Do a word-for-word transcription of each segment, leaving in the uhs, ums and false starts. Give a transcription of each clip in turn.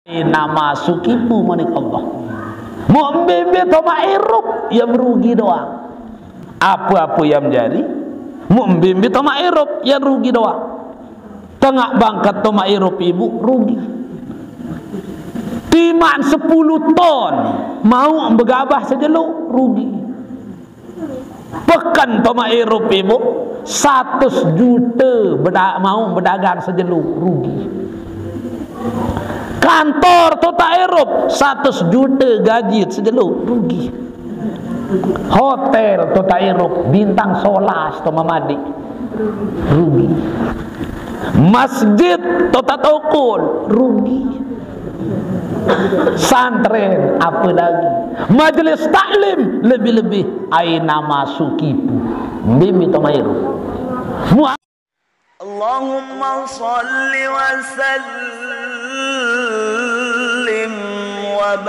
Nama sukipu manik Allah. Muk mbimbi toma irup, ia merugi doang. Apa-apa ia menjadi, muk mbimbi toma irup, ia rugi doang. Tengah bangkat toma irup ibu, rugi. Timan sepuluh ton, mau begabah sejeluk, rugi. Peken toma irup ibu, satus juta beda-, mau bedagang sejeluk, rugi. Kantor tota irup, satus juta gaji sejeluk, rugi. Hotel tota irup, bintang solas toma madi, rugi. Masjid tota tokol, rugi. Santren, apa lagi? Majelis taklim, lebih-lebih ai nama sukipu. Mbimbi toma irup. Mu- اللهم صل وسلم وبارك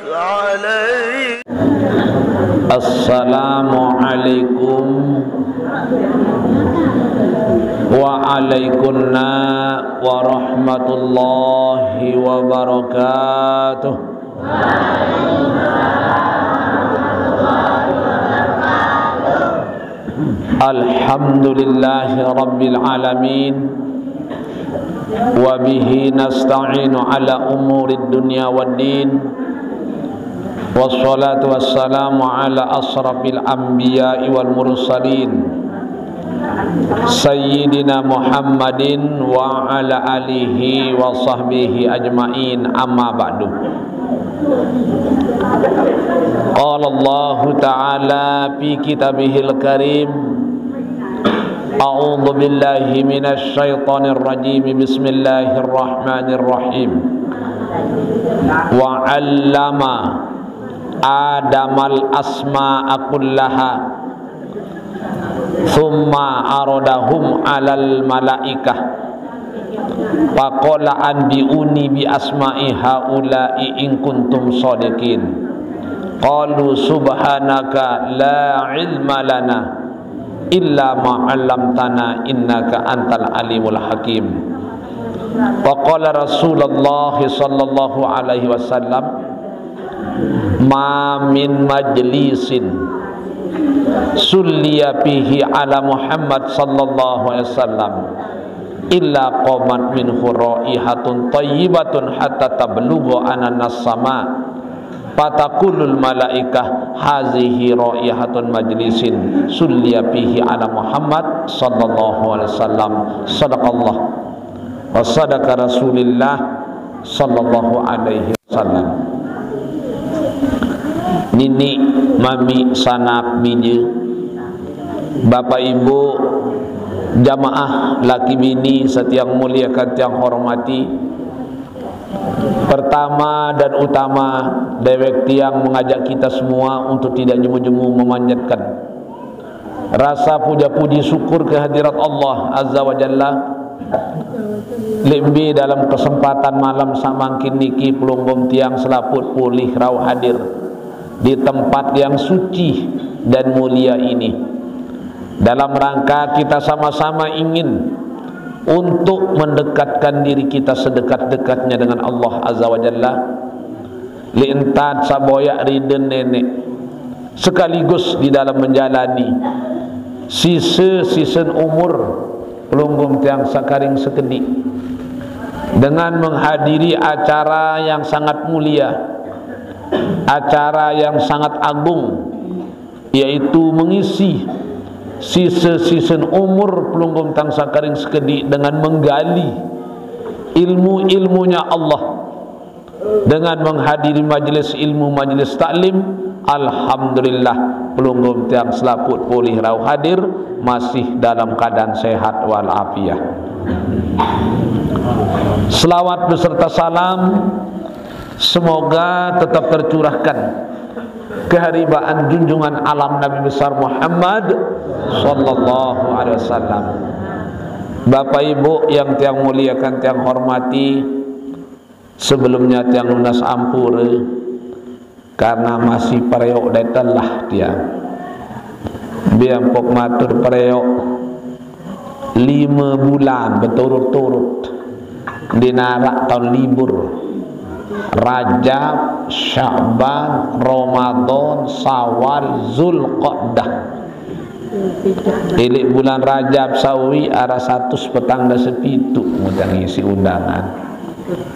عليه. السلام عليكم وعليكم السلام ورحمة الله وبركاته. الحمد لله رب العالمين، وبه نستعين على أمور الدنيا والدين، والصلاة والسلام على أشرف الأنبياء والمرسلين، سيدنا محمد وعلى آله وصحبه أجمعين، أما بعد. قال الله تعالى في كتابه الكريم: أعوذ بالله من الشيطان الرجيم. بسم الله الرحمن الرحيم. وعلم آدم الأسماء كلها ثم عرضهم على الملائكة فقال: أنبئوني بأسماء هؤلاء إن كنتم صادقين. قالوا: سبحانك لا علم لنا إلا ما علمتنا إنك أنت العليم الحكيم. وقال رسول الله صلى الله عليه وسلم: ما من مجلس صلي فيه على محمد صلى الله عليه وسلم إلا قامت منه رائحة طيبة حتى تبلغ عنان السماء فتقول الملائكة: هذه رائحة مجلس صلي فيه على محمد صلى الله عليه وسلم. صدق الله وصدق رسول الله صلى الله عليه وسلم. Nini, mami, sanak, mija, bapa ibu, jamaah laki bini satiang muliakan tiang hormati. Pertama dan utama, dewek tiang mengajak kita semua untuk tidak jemu-jemu memanjatkan rasa puja puji syukur ke hadirat Allah Azza wa Jalla. Lebih dalam kesempatan malam samangkin niki, pelunggung tiang selaput polih rauh hadir di tempat yang suci dan mulia ini, dalam rangka kita sama-sama ingin untuk mendekatkan diri kita sedekat-dekatnya dengan Allah Azza wa Jalla. Lientat saboyak riden nenek, sekaligus di dalam menjalani sisa-sisen umur pelunggung tiang sakaring sekedi dengan menghadiri acara yang sangat mulia, acara yang sangat agung, yaitu mengisi sisa-sisen umur pelunggung tiang sakaring sekedi dengan menggali ilmu-ilmunya Allah dengan menghadiri majelis ilmu, majelis taklim. Alhamdulillah, pelunggung tiang selaput polih rauh hadir, masih dalam keadaan sehat walafiat. Selawat beserta salam semoga tetap tercurahkan keharibaan junjungan alam Nabi besar Muhammad sallallahu alaihi wasallam. Bapak Ibu yang tiang muliakan, tiang hormati, sebelumnya tiang nunas ampura karena masih pareok dai telah tiang. Biang pok matur pareok, Lima bulan berturut-turut dinarak tahun libur. Rajab, Sya'ban, Ramadan, Syawal, Zulqa'dah. Ilik bulan Rajab sawi arah seratus petang dasa pitu mutang isi undangan.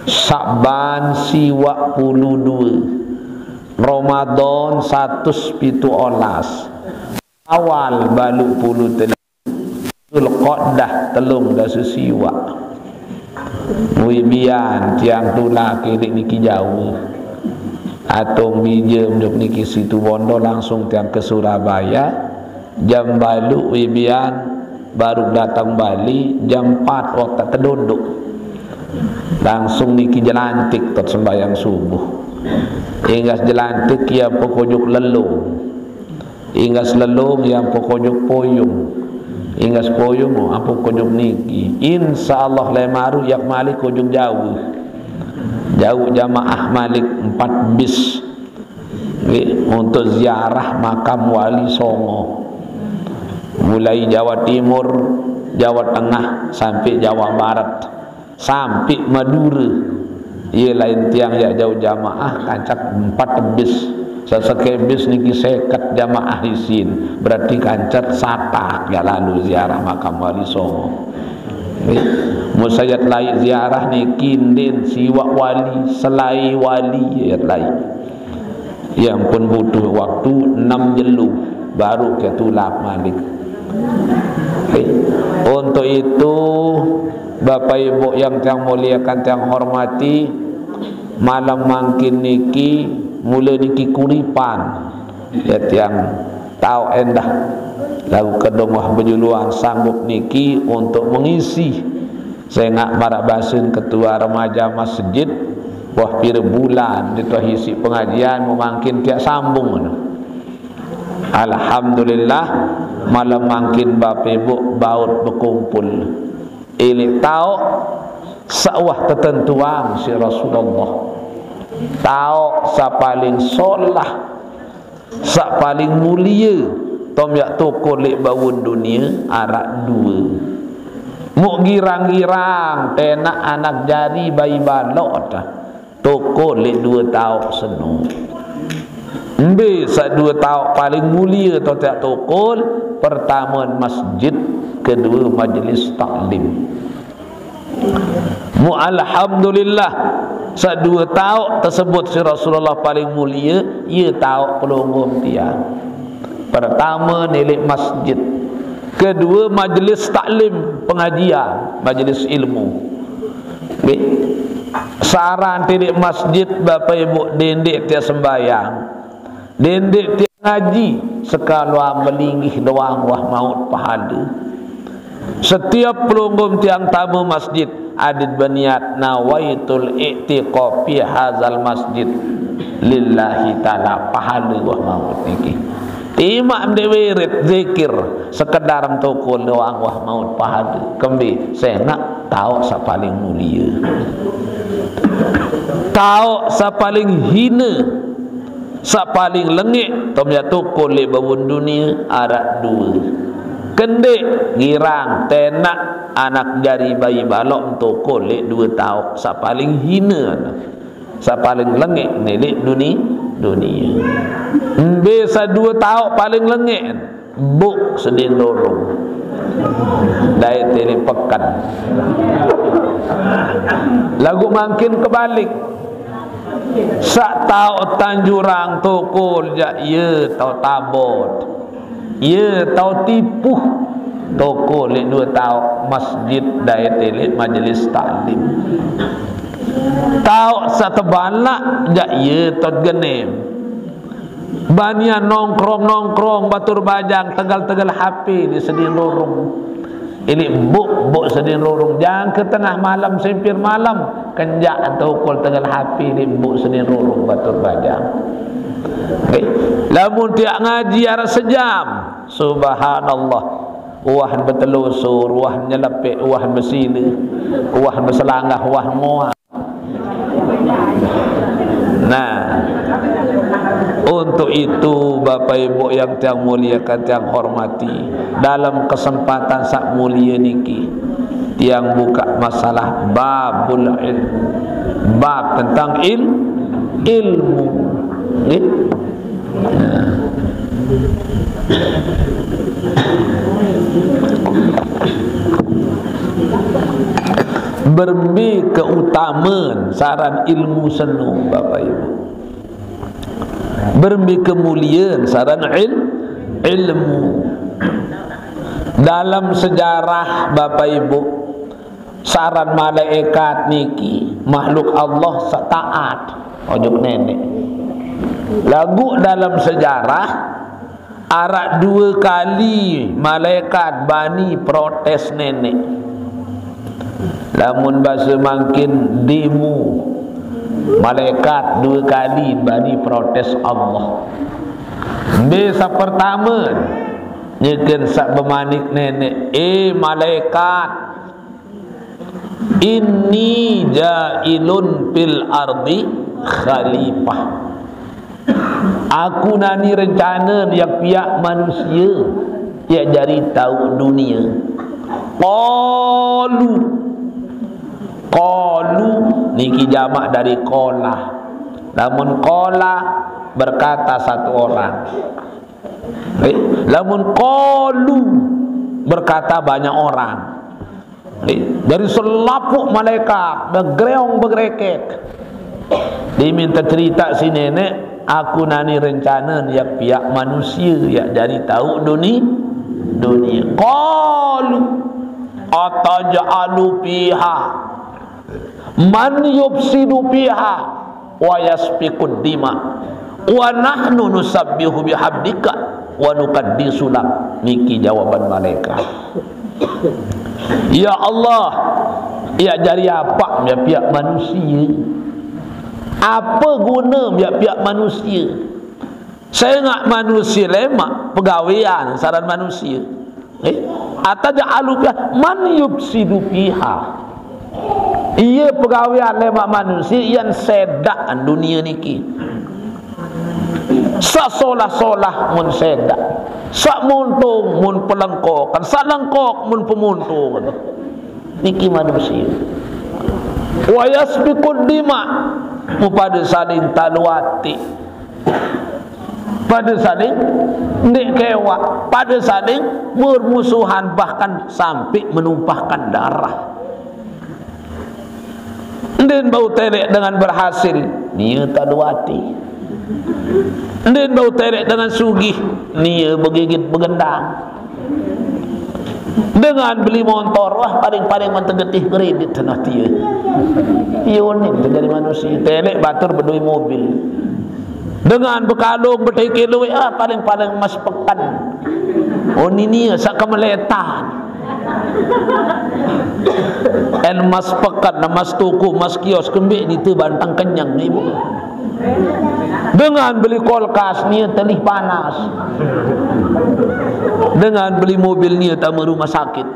Sya'ban siwak puluh dua. Ramadan seratus pitu olas. Syawal balu puluh telu. Zulqa'dah telung dasa siwak. Wibian tiang tulak ilik niki jauh. Atong bija mjuk niki Situbondo, langsung tiang ke Surabaya. Jam balu wibian baru datang bali, jam empat waktu tedodok. Langsung niki jelantik tot sembahyang subuh. Inggas jelantik ia pokok juk lelung. Inggas lelung ia pokok juk poyung. Inggas poyung apa pokok juk niki. Insya Allah lemaru yak malik kojung jauh. Jauh jamaah malik empat bis. Nggih, untuk ziarah makam Wali Songo. Mulai Jawa Timur, Jawa Tengah, sampai Jawa Barat, sampai Madura. Ia lain tiang yak jauh jamaah, kancak empat bis. Seseke bis niki seket jamaah isin. Berarti kancak satak yak lalu ziarah makam Wali Songo. Nggih. Musayat lai ziarah niki ndin siwak wali, selai wali yat lai. Ia pun butuh waktu enam jelu baru ke tulak malik. Okey. Untuk itu, Bapak Ibu yang tiang muliakan, tiang hormati, malam mangkin niki mula niki kuripan. Ya tiang tau endah lagu kedung wah bejuluan sanggup niki untuk mengisi. Saya ngak marak basin ketua remaja masjid, wah pira bulan dituah isi pengajian, memangkin tiak sambung. Alhamdulillah, malam mangkin Bapak Ibu baut berkumpul. Ilik tauk sa'wah tetentuang si Rasulullah. Tauk sa paling solah, sa paling mulia, tom yak tukul lik bawun dunia arak dua. Muk girang-girang, tenak anak jari bayi balok ta. Tukul lik dua tauk seno. Mbe sa dua tauk paling mulia to tiak tukul, pertama masjid, kedua majlis taklim. Mu alhamdulillah, sa dua tauk tersebut si Rasulullah paling mulia, ia tauk pelungguh tiang. Pertama nilik masjid, kedua majlis taklim, pengajian, majlis ilmu. Nggih. Saran tilik masjid, Bapak Ibu, dendik tiak sembayang, dendik tiak ngaji, sekaluar melinggih doang wah maut pahala. Setiap pelungguh tiang tamu masjid, adit berniat nawaitul i'tiqafi hazal masjid lillahi ta'ala, pahala wah maut niki. Timak mde wirid, zikir, sekedar tukul doang wah maut pahala. Kembe, senak tauk sa paling mulia. Tauk sa paling hina, sa paling lengik, tom ya tukul lik bawun dunia arak dua. Kendik, girang, tenak, anak jari bayi balok tukul lik dua tauk, sa paling hina. Sa paling lengik nilik duni, dunia. Mbe sa dua tauk paling lengik, buk sedin rurung. Dai tilik pekan. Lagu mangkin kebalik. Sa tauk tanjurang tukul jak ia tau tabot. Ia tau tipuh. Tukul lik dua tauk masjid dai tilik majlis taklim. Tauk sa tebalak jak ia tot genem. Banian nongkrong-nongkrong batur bajang, tegal-tegal H P di sedin rurung. Ilik buk, buk sedin rurung. Jangka tengah malam, sempir malam, kenjak tukul tegal H P ilik buk sedin rurung batur bajang. Okey. Lamun tiak ngaji arak sejam, subhanallah. Wah betelusur, wah nyelepek, wah besila, wah beselanggah, wah ngoak. Nah, untuk Untuk itu, Bapak Ibu yang tiang muliakan, tiang hormati, dalam kesempatan sak mulia niki, tiang buka masalah babul ilmu, bab tentang il-, ilmu. Nggih? Nah. Berembe keutamaan saran ilmu seno, Bapak Ibu? Berembe kemuliaan saran il-, ilmu? Dalam sejarah, Bapak Ibu, saran malaikat niki makhluk Allah setaat ojok nenek. Lagu dalam sejarah, arak dua kali malaikat bani protes nenek. Lamun basa mangkin demo, malaikat dua kali bani protes Allah. Be sa pertama, nyeken sak bemanik nenek, "Eh malaikat, inni jailun fil ardi khalifah." Aku nani rencana yak piak manusia yak jari tau dunia. Qalu. Qalu niki jamak dari qala. Lamun qala, berkata satu orang. Eh, lamun qalu, berkata banyak orang. Eh, dari selapuk malaikat, begreong begerekek. Diminta cerita si nenek, "Aku nani rencana yak piak manusia yak jari tau duni-, dunia." Qalu ataj'alu fiha man yufsidu fiha wa yasfikud dima wa nahnu nusabbihu bihamdika wa nuqaddisu lak. Niki jawaban malaikat. Ya Allah, yak jari apa yak piak manusia? Apa guna yak piak manusia? Sengak manusia lemak pegawean saran manusia. Eh? Ataj'alu fiha man yufsidu fiha. Iya pegawean lemak manusia yang sedak dunia niki. Sak solah-solah mun sedak. Sak muntung mun pelengkokan. Sak lengkok mun pemuntungan. Niki manusia. Wa yasfikud dima. Mu pada saling taluati. Pada saling ndik kewak. Pada saling bermusuhan, bahkan sampai menumpahkan darah. Ndin bau telek dengan berhasil, nia taluati. Ndin bau telek dengan sugih, nia begigit begendang. Dengan beli montor, wah, paling-paling mentegetih kredit tanah tia. Iyo ni jadi manusia. Telek batur bedui mobil. Dengan bekalung beteke luwih, ah, paling-paling emas pekan. Oh, ni nia sak kemeletan. En emas pekan, emas toko, emas kios, kembik ni tu bantang kenyang ni, Bu. Dengan beli kulkas, nia telih panas. Dengan beli mobil, nia tama rumah sakit.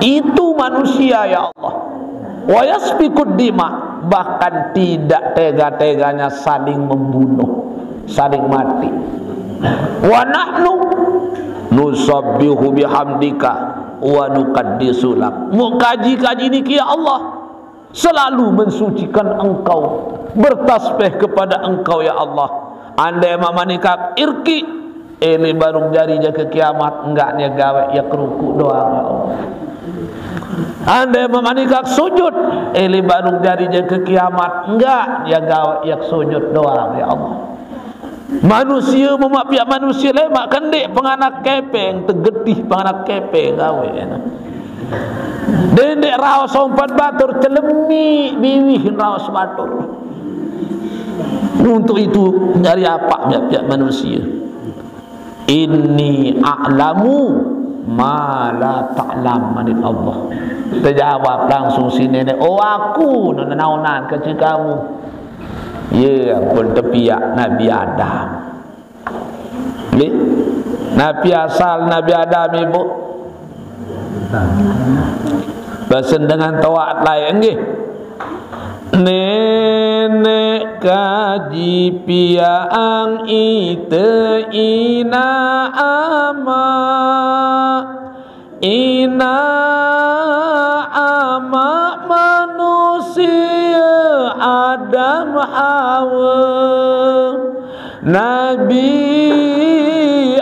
Itu manusia, ya Allah. Wa yasfikud dima, bahkan tidak tega-teganya saling membunuh, saling mati. Wa nahnu nusabbihu bihamdika wa nuqaddisu lak. Mu kaji-kaji niki, ya Allah, selalu mensucikan Engkau, bertasbih kepada Engkau, ya Allah. Andai mamanikak irki, ele barung jari jaka kiamat, enggak nia gawe yak ruku doang, ya Allah. Andai mamanikak sujud, ele barung jari jaka kiamat, enggak nia gawe yak sujud doang, ya Allah. Manusia memak piak manusia lemak, kendek penganak kepeng, tegetih penganak kepeng gawe. Dendek raos sompat batur, celemi biwih raos batur. Untuk itu nyari apa piak-piak manusia? Inni a'lamu ma la ta'lam, manik Allah. Terjawab langsung si nenek, "Oh, aku nonaunan kecil kamu." Ya ampun, tepiak Nabi Adam. Nggih. Napi asal Nabi Adam, Ibu? Basa dengan toaq lain, nggih. Nenek Kaji piang ite ina ama, ina ama manusia Adam Hawa. Nabi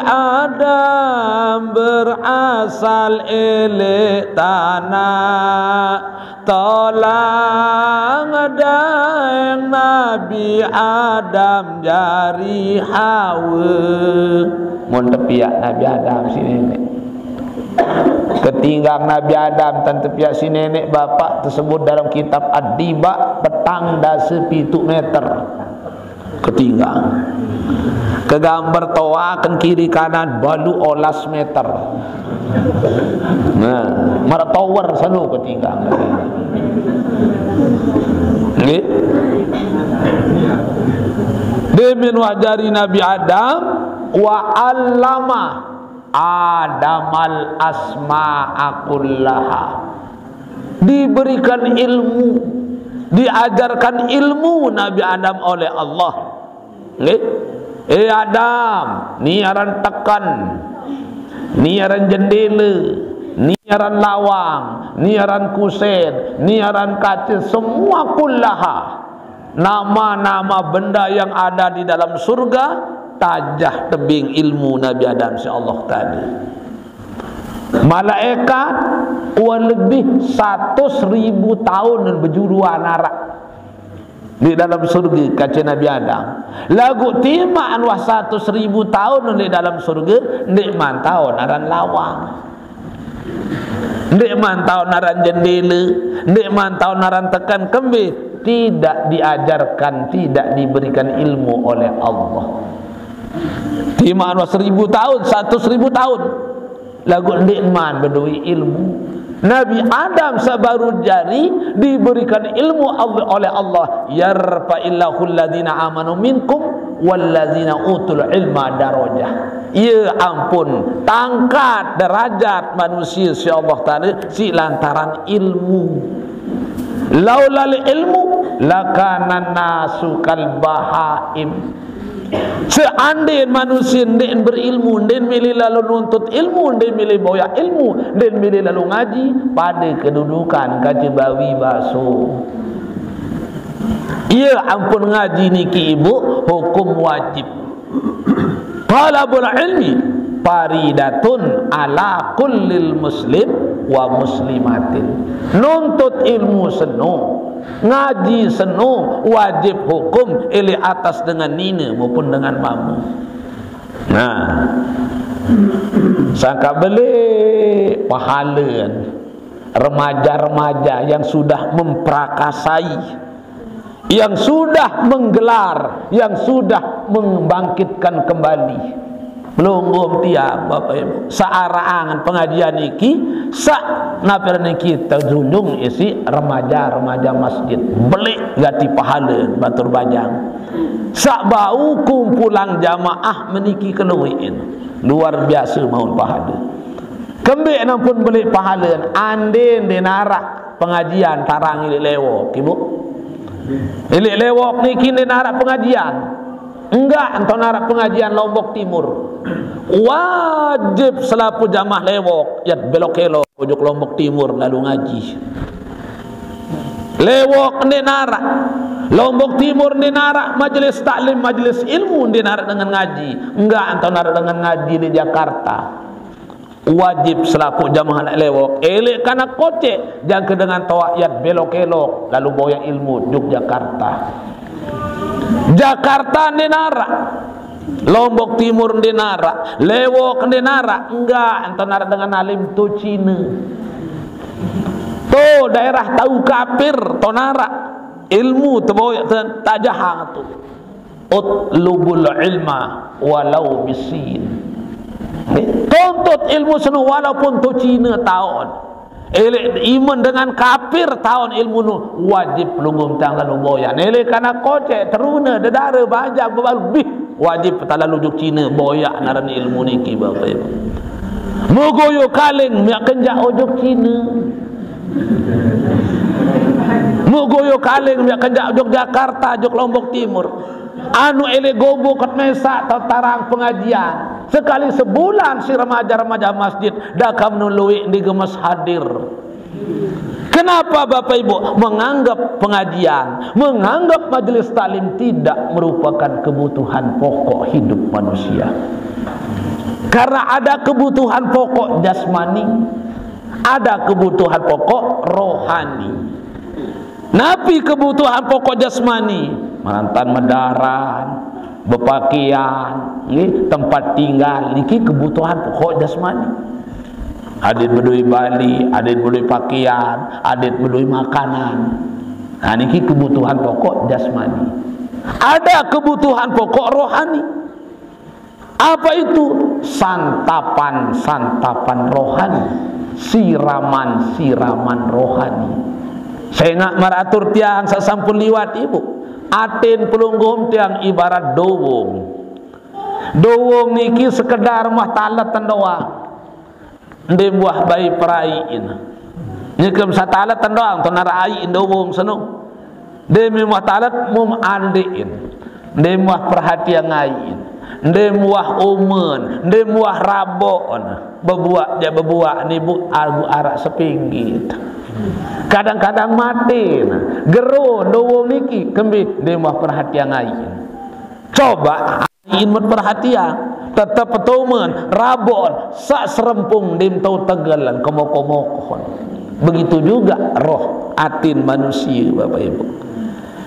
Adam berasal elek tanah Tolang daeng Nabi Adam jari Hawa. Mun tepiak Nabi Adam si nenek. Ketinggang Nabi Adam tan tepiak si nenek bapak tersebut dalam kitab Ad-Diba petang dasa pitu meter. Ketinggang. Kegambar toa ken kiri kanan balu olas meter. Nah, mara tower sanu ketinggang. Nggih. Demen wajari Nabi Adam wa allama Adamal asma'a kullaha. Diberikan ilmu, diajarkan ilmu Nabi Adam oleh Allah. Nggih. Eh Adam, ni aran teken, ni aran jendela, ni aran lawang, ni aran kusen, ni aran kaca, semua kullaha. Nama-nama benda yang ada di dalam surga tajah tebing ilmu Nabi Adam si Allah tadi. Malaikat wa lebih satus ribu tahun bejudua narak di dalam surga kaca Nabi Adam. Lagu timaan wah satus ribu tahun di dalam surga, ndik mantau naran lawang. Ndik mantau naran jendela, ndik mantau naran teken kembe, tidak diajarkan, tidak diberikan ilmu oleh Allah. Timaan wah seribu tahun, satus ribu tahun. Lagu ndik man bedui ilmu. Nabi Adam sebaru jari diberikan ilmu Allah, oleh Allah. Yarfa'illahu alladzina amanu minkum walladzina utul ilma darajah. Ia ampun tangkat derajat manusia si Allah Ta'ala si lantaran ilmu. Laulal ilmu lakana nasu kal bahaim. Seandin manusia ndik berilmu, ndik milih lalu nuntut ilmu, ndik milih boyak ilmu, ndik milih lalu ngaji, pada kedudukan kaca bawi baso. Ia ampun ngaji niki ibu hukum wajib. Talabul ilmi faridatun ala kullil muslim wa muslimatin. Nuntut ilmu seno, ngaji seno, wajib hukum elek atas dengan nina maupun dengan mama. Nah, sangka beli pahala remaja-remaja yang sudah memprakasai, yang sudah menggelar, yang sudah membangkitkan kembali. Pelunggum tiang, Bapak Ibu, searah angan pengajian niki, sa napi niki terjunjung isi remaja-remaja masjid. Belik gati pahala batur bajang. Sa bau kumpulan jamaah meniki keluiin. Luar biasa maun pahala. Kembik nampun belik pahala, andin ndeq narak pengajian tarang ilik lewok, Ibu. Ilik lewok niki ndeq narak pengajian. Enggak, ento narak pengajian Lombok Timur. Wajib selapuq jamaah lewok, yat belok-kelok ojok Lombok Timur lalu ngaji. Lewok ndeq narak. Lombok Timur ndeq narak majelis taklim, majelis ilmu ndeq narak dengan ngaji. Enggak, ento narak dengan ngaji di Jakarta. Wajib selapuq jamaah anak lewok, elek kanak kocek, jangke dengan toaq yat belok-kelok, lalu boyaq ilmu Yogyakarta. Jakarta ndeq narak, Lombok Timur ndeq narak, lewok ndeq narak, enggak, ento narak dengan alim to Cine. To daerah tau kapir, to narak. Ilmu teboyaq ten-, tajahang tu. Utlubul ilma walau bisin. Tuntut ilmu seno walaupun to Cine taon. Elek iman dengan kapir taon ilmu nu wajib pelungguh tang lalu boyaq. Elek kanak kocek, terune, dedare, bajang, bebalu bih wajib tang lalu juk Cine boyaq naran ilmu niki, Bapak Ibu. Megoyo kaling miaq kenjak ojok Cine. Muk goyo kaling miak kejak jok Jakarta, jok Lombok Timur. Anu ele gobo ket mesak tau tarang pengajian. Sekali sebulan si remaja-remaja masjid dakam nului di gemes hadir. Kenapa Bapak Ibu? Menganggap pengajian, menganggap majelis taklim tidak merupakan kebutuhan pokok hidup manusia. Karena ada kebutuhan pokok jasmani, ada kebutuhan pokok rohani. Napi kebutuhan pokok jasmani? Marantan medaran, berpakaian, nggih, tempat tinggal, niki kebutuhan pokok jasmani. Aden bedoi bali, aden bedoi pakaian, aden bedoi makanan. Nah, niki kebutuhan pokok jasmani. Ada kebutuhan pokok rohani. Apa itu? Santapan-santapan rohani, siraman-siraman rohani. Sengak meratur tiang sasampun liwat, Ibu. Aten pelungguh tiang ibarat dowong. Dowong niki sekedar mah taleten doang. Nde mbuah bai peraiin. Nyekem satalet tendang to nara aiin dowong seno. Nde mbuah talet mum andiin. Nde mbuah perhatian ngaiin. Nde mbuah umen, nde mbuah rabon. Bebuak ja bebuak ni, Bu, agu arak sepinggit. Kadang-kadang mati nah. Gero dowong niki kembe nde mbuah perhatian ngaiin. Coba in met perhatian, tetep petomen, rabon, sak serempung dim tau tegelan kemoko-mokon. Begitu juga roh atin manusia, Bapak Ibu.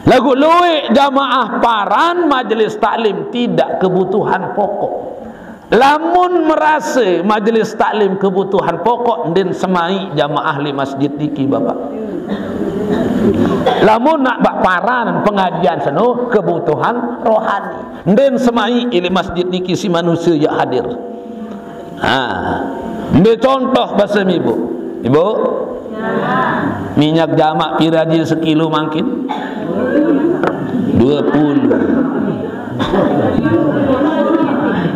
Lagu luwek jamaah paran majelis taklim tidak kebutuhan pokok. Lamun merasa majelis taklim kebutuhan pokok, ndin semai jamaah li masjid niki, Bapak. Lamun nak bak paran pengajian seno kebutuhan rohani, ndin semai ili masjid niki si manusia yak hadir. Ha. Ambil contoh bahasa Ibu. Ibu, minyak jamak pira ji sekilo mangkin? Dua puluh.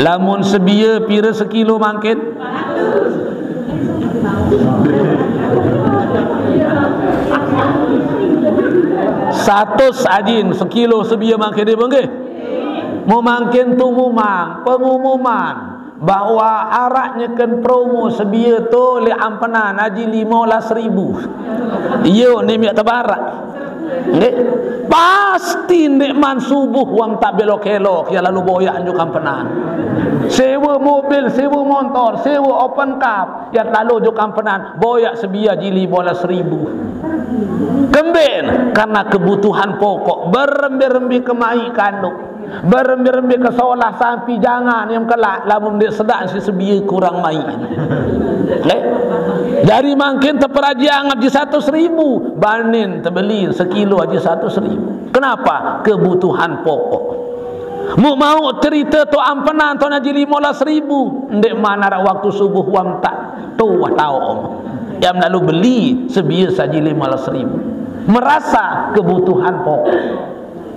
Lamun sebia pira sekilo mangkin? Satus ajin sekilo sebia mangkin, Ibu, nggih? Mau mangkin tu mumang pengumuman bahwa arak nyeken promo sebia tu le ampenan aji lima belas ribu. Iyo, ni miak tebarak. Nggih. Pasti ndeqman subuh wang tak belok-kelok, ya lalu boyak njuk ampenan. Sewa mobil, sewa motor, sewa open cup, ya lalu njuk ampenan, boyak sebia ji lima belas ribu. Kemben, karena kebutuhan pokok, berembe-rembe kemai kanduk. Berembe-rembe ke solah sampi jangan yang kelak, lamun ndeq sedak si sebia kurang main. Nggih? Jari mangkin teperaji angat ji satus ribu, banin tebeli sekilo aji satus ribu. Kenapa? Kebutuhan pokok. Mu mau cerita tu ampenan tu aji lima belas ribu, ndeqman arak waktu subuh wang tak tu wah taom. Yang lalu beli sebia saji lima belas ribu. Merasa kebutuhan pokok.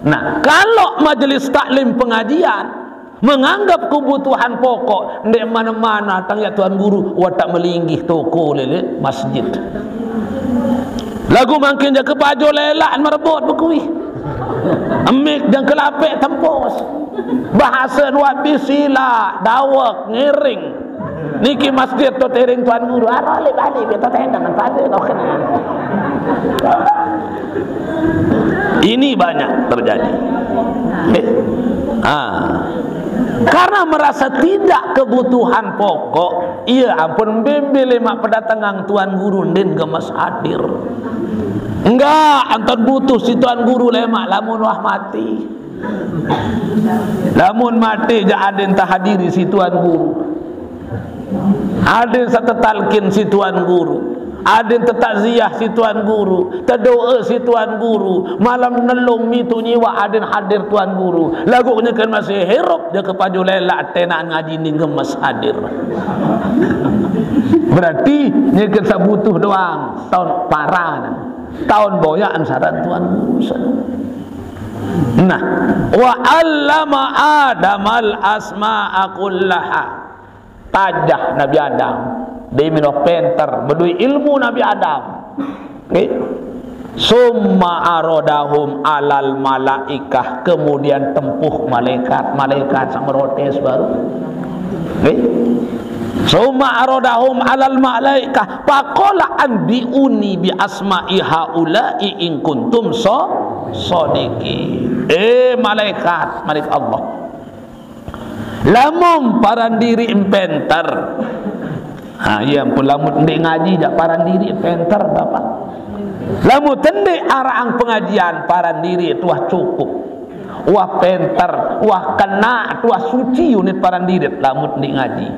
Nah, kalau majelis taklim pengajian menganggap kebutuhan pokok, ndeq mana-mana tang ya Tuan Guru, watak melinggih toko lele masjid. Lagu mangkin jaka pajo lelak merebut bekui. Emik jang kelapek tempos. Bahasa nuat bisila, dawek, ngiring. Niki masjid tu tiring Tuan Guru. Arah le balik, biar tu tendang pada tu kena. Ini banyak terjadi. Eh? Ah. Karena merasa tidak kebutuhan pokok, ia ampun bimbing lemak pedatangan Tuan Guru ndin gemes hadir. Enggak, anton butuh si Tuan Guru lemak lamun wah mati. Lamun mati ja adin tahadiri si Tuan Guru. Adin satetalkin si Tuan Guru. Adin tetakziah si Tuan Guru. Tedoa si Tuan Guru. Malam nelung mitu nyiwa adin hadir Tuan Guru. Lagu nyeken masih hirup ja kepajo lelak tenaan ngaji ni gemes hadir. Berarti nyeken sabutuh doang taun paran. Taun boyaan saran Tuan Guru. Nah, wa allama Adamal asma'a kullaha. Tajah Nabi Adam. Dia mino penter, bedui ilmu Nabi Adam. Nggih. Summa aradahum alal malaikah, kemudian tempuh malaikat, malaikat sami protes baru. Nggih. Summa aradahum alal malaikah, faqala anbi'uni bi asma'i haula'i in kuntum so-, sadiqin. Eh, malaikat, malaikat Allah. Lamun paran diri penter. Ha, iya pun lamun ndeq ngaji jaq paran diri penter, Bapak. Lamun tendeq araqang pengajian paran diri tuah cukup. Wah penter, wah kena, tuah suci unit paran diri lamun ndeq ngaji.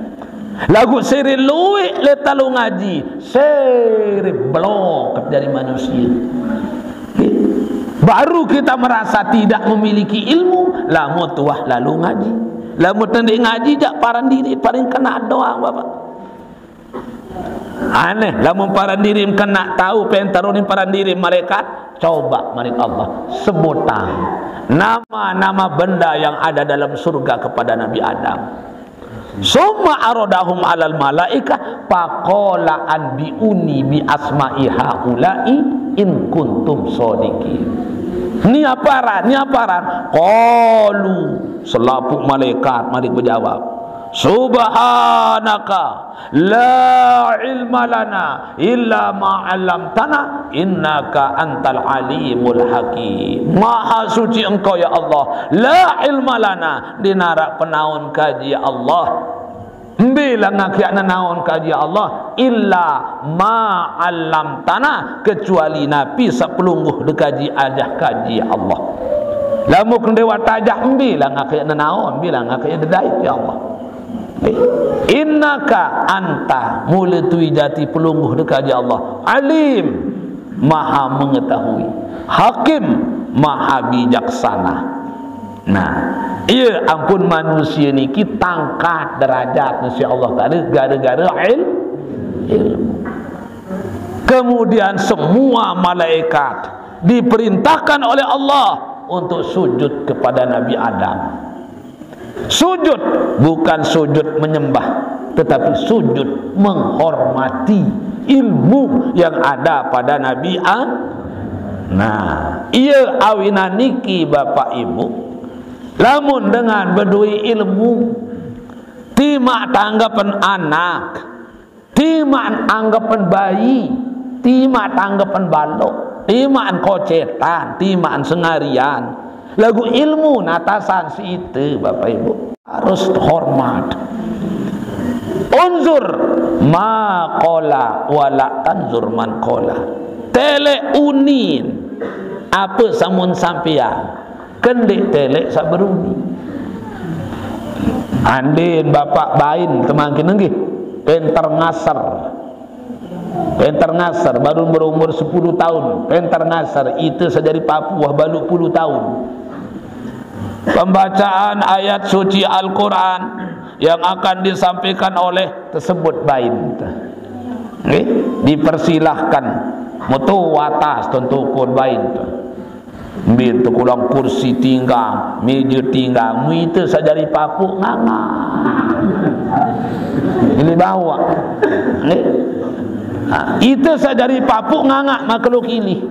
Laguq sere lueq leq talu ngaji, sere blok jari manusie. Baru kita merasa tidak memiliki ilmu, lamun tuah lalu ngaji. Lamun tendeq ngaji, jaq paran diri paling kena doang, Bapak. Aneh, lamun paran diri kena tau penter unin paran diri malaikat, coba malaikat Allah sebutang nama-nama benda yang ada dalam surga kepada Nabi Adam. Summa aradahum alal malaikah, faqala anbi'uni bi asma'i haula'i in kuntum sadiqin. Ni aparan, ni aparan. Qalu, selapuq malaikat mari bejawab, "Subhanaka la ilma lana illa ma 'allamtana innaka antal alimul hakim." Maha suci Engkau, ya Allah. La ilma lana, ndeqn araq penaon kaji, ya Allah. Mbe langan kiaq nenaon kaji, ya Allah, illa ma 'allamtana, kecuali napi saq pelungguh de kaji ajah kaji, ya Allah. Lamun ndeq wah tajah, mbe langan kiaq nenaon, mbe langan kiaq dedait, ya Allah. Innaka anta, mule tui jati pelungguh de kaji Allah. Alim, maha mengetahui. Hakim, maha bijaksana. Nah, iya ampun manusie niki tangkat derajatne siq Allah Taala gara-gara il-, ilmu. Kemudian semua malaikat diperintahkan oleh Allah untuk sujud kepada Nabi Adam. Sujud bukan sujud menyembah, tetapi sujud menghormati ilmu yang ada pada Nabi Adam. Nah, iya awinan niki, Bapak Ibu, lamun dengan bedoe ilmu, timaq tanggepen anak, timaq anggepen bayi, timaq tanggepen baloq, timaq kocetan, timaq sengarian. Laguq ilmu natasan siq ite, Bapak Ibu, harus hormat. Unzur ma qala wa la tanzur man qala. Teleq unin ape saq mun sampeang, kendeq teleq saq beruni. Andin Bapak Bain temangkin nggih, penter ngaser. Penter ngaser, baru berumur sepuluh taun, penter ngaser, ite saq jari papuq wah baluq puluh taun. Pembacaan ayat suci Al-Quran yang akan disampaikan oleh tersebut Bain. Nggih, dipersilahkan metu atas tentukun Bain. Mbe tekulang kursi tinggang, meje tinggang, mu ite saq jari papuq ngangaq. Ini bawa. Nggih. Ha, ite saq jari papuq ngangaq makelo kilih.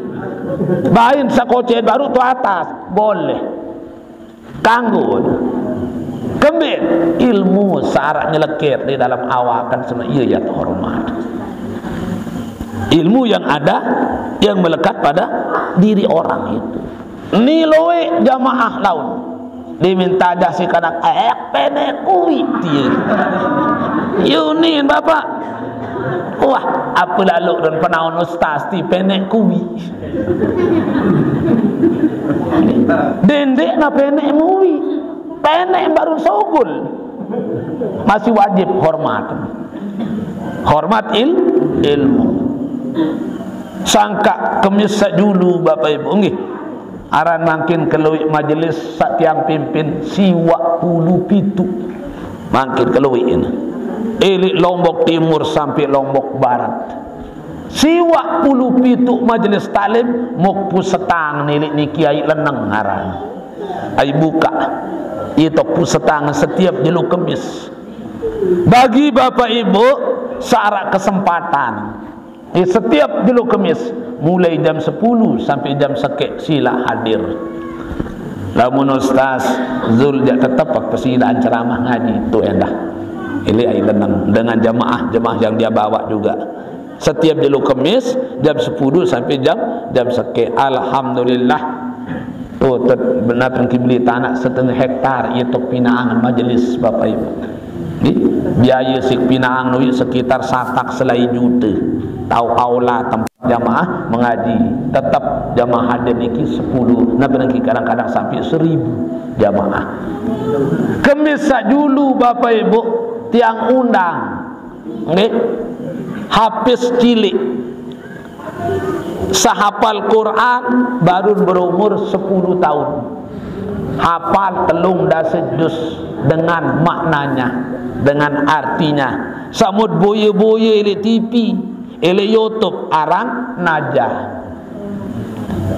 Bain saq kocen baruq to atas, boleh. Kanggo. Kembe ilmu saq araq nyeleket di dalam awak kan seme ie ya terhormat. Ilmu yang ada, yang melekat pada diri orang itu. Ni lueq jamaah laun. Diminta ajah siq kanak, "Eh, peneq kuwi," tie. Yunin, Bapak. Wah, ape laloq don penaon ustaz ti peneq kuwi. Dendeqne peneq muwi. Peneq baruq sugul. Masih wajib hormat. Hormat il-, ilmu. Sangkaq Kemis saq julu, Bapak Ibu, nggih. Aran mangkin keluiq majelis saq tiang pimpin siwaq pulu pituq. Mangkin keluiq ini. Ileq Lombok Timur sampai Lombok Barat. Siwaq pulu pituq majelis taklim, muq pusetang niliq niki aiq leneng aran. Aiq bukaq. Ito pusetang setiap jelo Kemis. Bagi Bapak Ibu, saq araq kesempatan. Eh, setiap jelo Kemis, mulai jam sepuluh sampai jam sekek, sila hadir. Lamun Ustaz Zul jak tetep aku silaan ceramah ngaji, tu endah. Ili ai lenang dengan jamaah, jamaah yang dia bawa juga. Setiap jelo Kemis, jam sepuluh sampai jam, jam sekek. Alhamdulillah. Tu, tu, benar, tengki beli tanah setengah hektar, itu pinangan majelis, Bapak Ibu. Ni, biaya si pinangan ni sekitar satak selai juta. Tau aula tempat jamaah mengaji, tetap jamaah hadir niki sepuluh, napa niki kadang-kadang sampai seribu jamaah. Kemis sak julu, Bapak Ibu, tiang undang, nggih, hafiz cilik, sahapal Quran, baru berumur sepuluh tahun. Hafal telung dasa juz dengan maknanya, dengan artinya. Samut boya-boya ili T V, ili YouTube, aran Najah.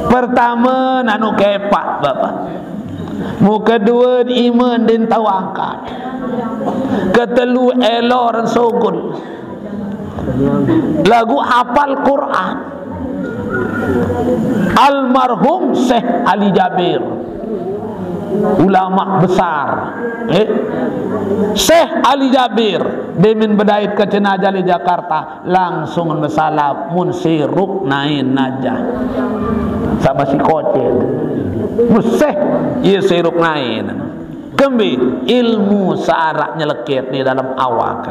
Pertama, nanu kepak, Bapak. Muka dua, iman din tau angkat. Ketelu, elor sogol. Lagu hafal Quran. Almarhum Syekh Ali Jabir, ulama besar. Eh? Syekh Ali Jabir, demin bedait ke jenazah di Jakarta, langsung besalam, mun siruk nain aja. Sama si kocil. Museh, iya siruk nain. Kembe, ilmu saarak nyeleket di dalam awak.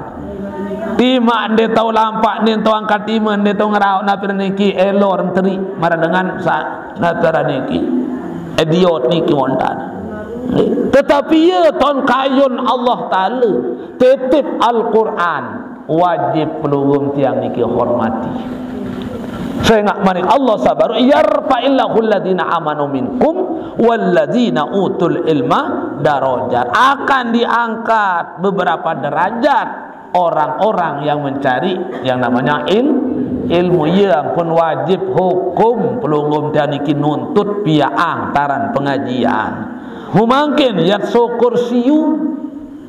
Tima ende tau lampak, ende tau angkat tima, ende tau ngerauk, napi niki elor teri, mara dengan sa, napi niki idiot niki wonten. Tetapi ya, ton kayun Allah Taala, titip Al-Quran, wajib pelungguh tiang niki hormati. Sehingga mari Allah sabar, "Yarfa'illahu alladzina amanu minkum walladzina utul ilma darajat." Akan diangkat beberapa derajat orang-orang yang mencari yang namanya il-, ilmu. Ya ampun, wajib hukum pelungguh tiang niki nuntut piaang taran pengajian. Mumangkin yat syukur siu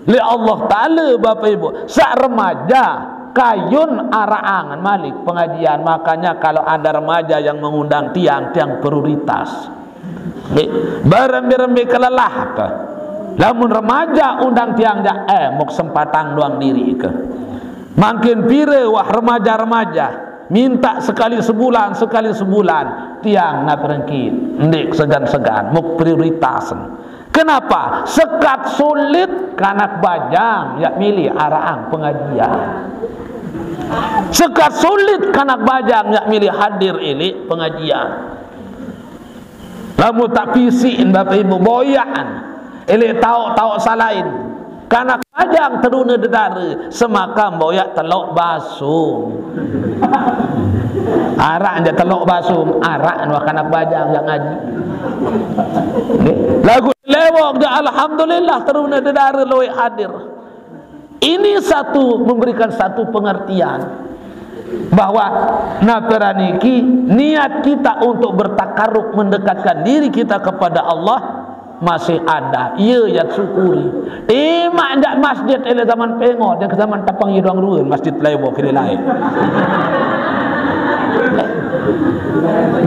li Allah Taala, Bapak Ibu. Sak remaja kayun arak angan malik pengajian. Makanya kalau ada remaja yang mengundang tiang, tiang prioritas. Nggih, berembe-rembe kelelah ke. Lamun remaja undang tiang jak, eh, muk sempatang doang diri ke. Makin pire wah remaja-remaja minta sekali sebulan, sekali sebulan, tiang napi niki ndeq segan-segan, muk prioritas. Kenapa? Sekat sulit kanak bajang yak milih araang pengajian. Sekat sulit kanak bajang yak milih hadir ili pengajian. Lamun tak pisikin Bapak Ibu boyakan, ili tauk-tauk salain. Kanak bajang teruna dedara, semakam boyak telok basung. Arak aja telok basung, arak anu kanak bajang yang ngaji. Nggih. Lagu lewok ja, alhamdulillah, teruna dedara luwih hadir. Ini satu, memberikan satu pengertian bahwa napi niki niat kita untuk bertakarub, mendekatkan diri kita kepada Allah masih ada. Iya, ya syukuri. Imak ndak masjid ele zaman pengot, yang zaman tapang iya doang ruan masjid lewok kiri lain.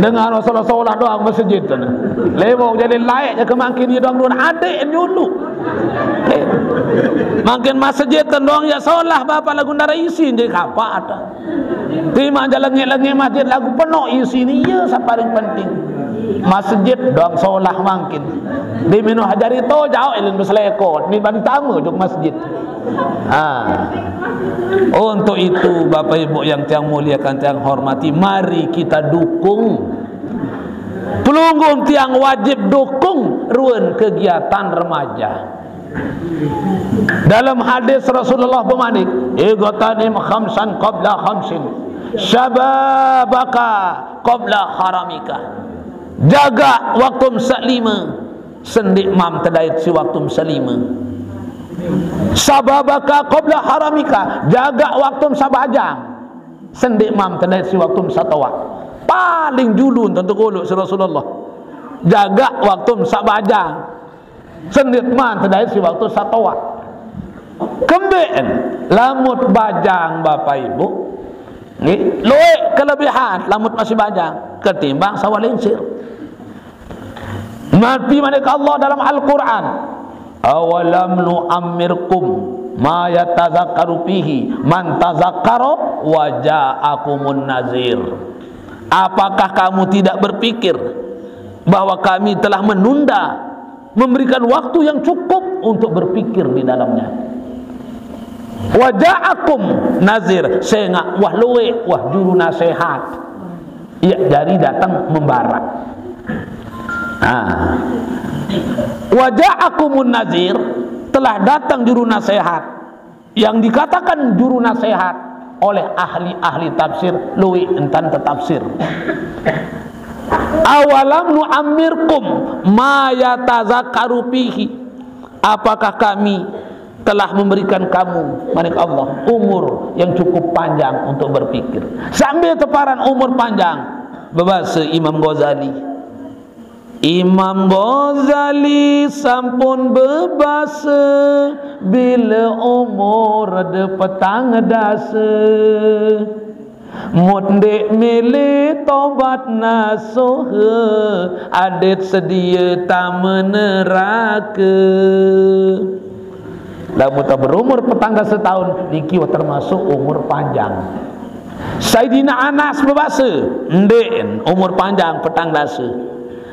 Dengan solah-solah doang masjid tu. Lewok jadi laik je kemangkin iya doang ruan adik dulu. Eh, makin masjid tendong ya solah, Bapak, lagu ndara isi je kapak ada. Tima aja lengit-lengit masjid lagu penuh isi ni, iya sa paling penting. Masjid doang solah mangkin. Di minu hajari to jauh ilin beselekot, ni bani tamu juk masjid. Ah. Untuk itu, Bapak Ibu yang tiang muliakan, tiang hormati, mari kita dukung. Pelungguh tiang wajib dukung ruan kegiatan remaja. Dalam hadis Rasulullah bemanik, "Igtanim khamsan qabla khamsin, syababaka qabla haramika." Jaga waktu sak lima, sendik mam tedait si waktu sak lima. Syababaka qabla haramika, jaga waktu sak bajang, sendik mam tedait si waktu sak toa. Paling julun tentu kolok si Rasulullah. Jaga waktu sak bajang, sendik mam tedait si waktu sak toa. Kemben, lamun bajang, Bapak Ibu, Nggih, luwih kelebihan lamun masih panjang ketimbang sawah lingsir. Napi manik Allah dalam Al-Qur'an, "Awalam nu'ammirkum ma yatazakkaru fihi man tazakkara wa ja'akumun nazir." Apakah kamu tidak berpikir bahwa kami telah menunda, memberikan waktu yang cukup untuk berpikir di dalamnya? Wa ja'akum nazir, sehingga wah luwih, wah juru nasihat. Iya, jari datang membara. Nah, wa ja'akumun nazir, telah datang juru nasihat. Yang dikatakan juru nasihat oleh ahli-ahli tafsir, luwih entan tetafsir. Awalam nu'ammirkum ma yatazakkaru fihi. Apakah kami telah memberikan kamu, manik Allah, umur yang cukup panjang untuk berpikir? Sambil teparan umur panjang, bebasa Imam Ghazali. Imam Ghazali sampun bebasa, bila umur de petang dasa. Mut ndik milih tobat nasuh, adat sedia tama neraka. Lamun tah berumur petang dasa taun, niki wah termasuk umur panjang. Sayyidina Anas bebasa, ndik, umur panjang petang dasa.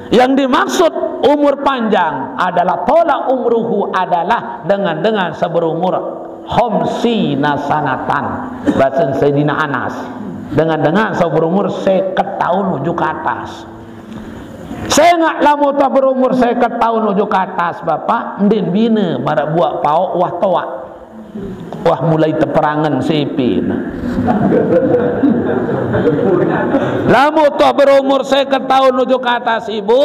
Yang dimaksud umur panjang adalah, tola umruhu, adalah dengan-dengan seberumur khamsina sanatan. Bahasa Sayyidina Anas, dengan-dengan seberumur seket tahun nuju ke atas. Saya ingat, lamun tah berumur seket tahun nuju ke atas, Bapak, ndin bina mara buak paok wah toak. Wah mulai teperangan sepe. Lamun tah berumur seket tahun nuju ke atas, Ibu,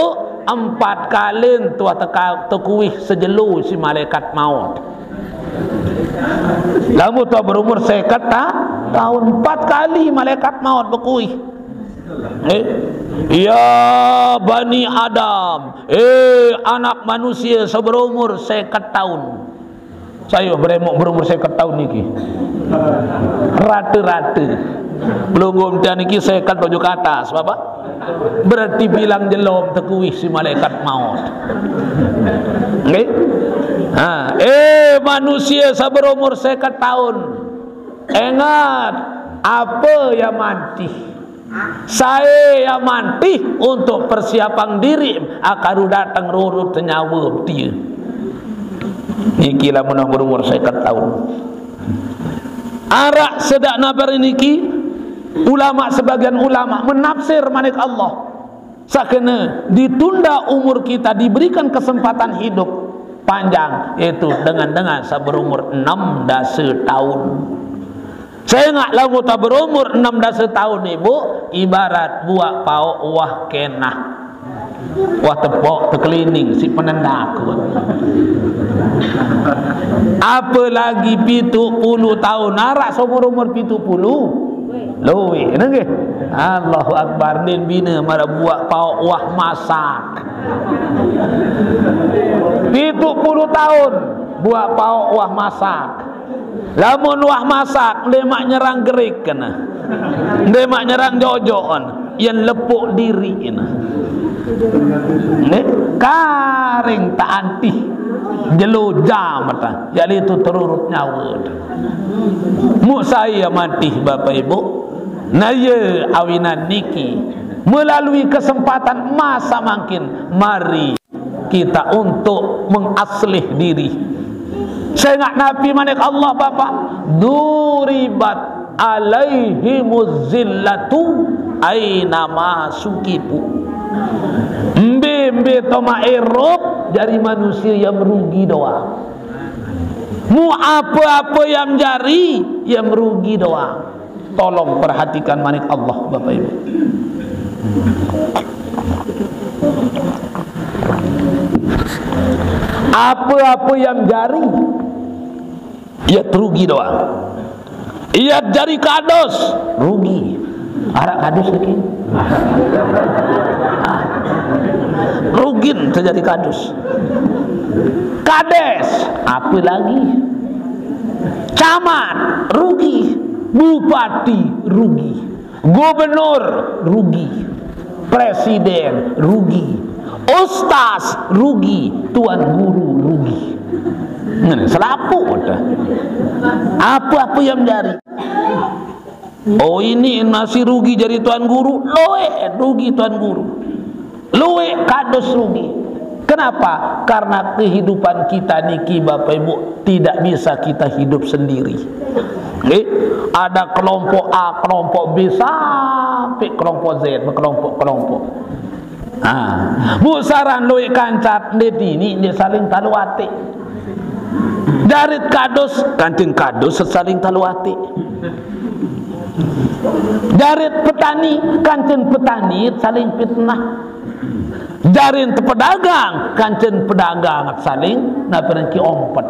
empat kali tuah teka-, tekuih sejelo si malaikat maut. Lamun tah berumur seket ta-, tahun, empat kali malaikat maut bekuih. Eh? Ya bani Adam, eh anak manusia seberumur seket tahun. Saya beremok berumur seket tahun niki. Rata-rata. Pelungguh mutian niki seket tuju ke atas, Bapak. Berarti bilang jelom tekuih si malaikat maut. Nggih? Ha, eh manusia seberumur seket tahun. Ingat, apa yang mantih? Saya yang mantih untuk persiapan diri, akaru datang rurut nyawa dia. Niki lamun berumur seket tahun. Arak sedak nabar niki, ulama, sebagian ulama menafsir manik Allah. Sakena ditunda umur kita, diberikan kesempatan hidup panjang, yaitu dengan-dengan seberumur enam dasa tahun. Saya ingat lamun tah berumur enam dasa tahun, Ibu, ibarat buak paok wah kenah. Wah tepok tekelining si penendak. Apalagi pitu puluh tahun, arak seumur-umur pitu puluh. Luwih, nggih. Allahu Akbar, din bina mara buak paok wah masak. Pitu puluh tahun, buak paok wah masak. Lamun wah masak, ndeq mak nyerang gerik kena. Ndeq mak nyerang jojok kena. Yen lepuk diri kena. Nggih, karing tak antih. Jelo jam ta. Jadi itu terurut nyawa ta. Muk saya mantih, Bapak Ibu. Nah, ye awinan niki, melalui kesempatan masa mangkin, mari kita untuk mengaslih diri. Saya ingat napi manik Allah, Bapak, "Duribat alaihimuz zillatu aina ma sukifu." Mbe-mbe toma erup jari manusia yang merugi doang. Mu apa-apa yang jari, yang merugi doang. Tolong perhatikan manik Allah, Bapak Ibu. Apa-apa yang jari, ia rugi doang. Ia jari kados, rugi. Arak kados lagi. Rugin terjadi kados. Kades, apa lagi? Camat, rugi. Bupati, rugi. Gubernur, rugi. Presiden, rugi. Ustaz, rugi. Tuan guru, rugi. Ngene, selaput dah. Apa-apa yang menjadi. Oh, ini masih rugi jadi tuan guru. Luwek rugi tuan guru. Luwek kados rugi. Kenapa? Karena kehidupan kita niki, Bapak Ibu, tidak bisa kita hidup sendiri. Nggih, ada kelompok A, kelompok B, sampai kelompok Z, berkelompok-kelompok. Ah, bu saran luwek kancat, ndeq tiniq, ndeq saling talu ateq. Jarit kados, kancen kados saling talu ateq. Jarit petani, kancen petani saling fitnah. Jarit pedagang, kancen pedagang saling napi rengki ompet.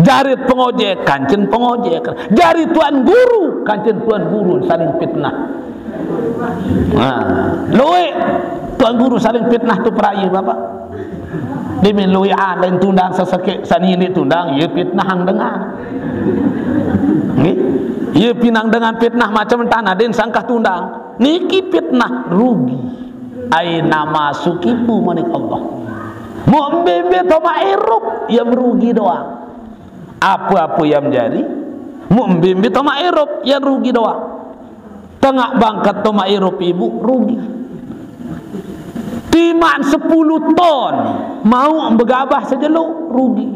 Jarit pengojek, kancen pengojek. Jarit tuan guru, kancen tuan guru saling fitnah. Nah, luwek tuan guru saling fitnah tu peraye, Bapak. Demen luwek alen tundang sesekek sani ini tundang, ye fitnah hang dengan. Nggih. Ye pinang dengan fitnah macam tanah den sangkah tundang. Niki fitnah rugi. Aina ma sukifu manik Allah. Muk mbe-mbe toma irup, ye merugi doang. Apa-apa yang menjadi, muk mbe-mbe toma irup, ye rugi doang. Tengaq bangket toma irup ibu, rugi. Timaq sepuluh ton, mauq begabah sejelo, rugi.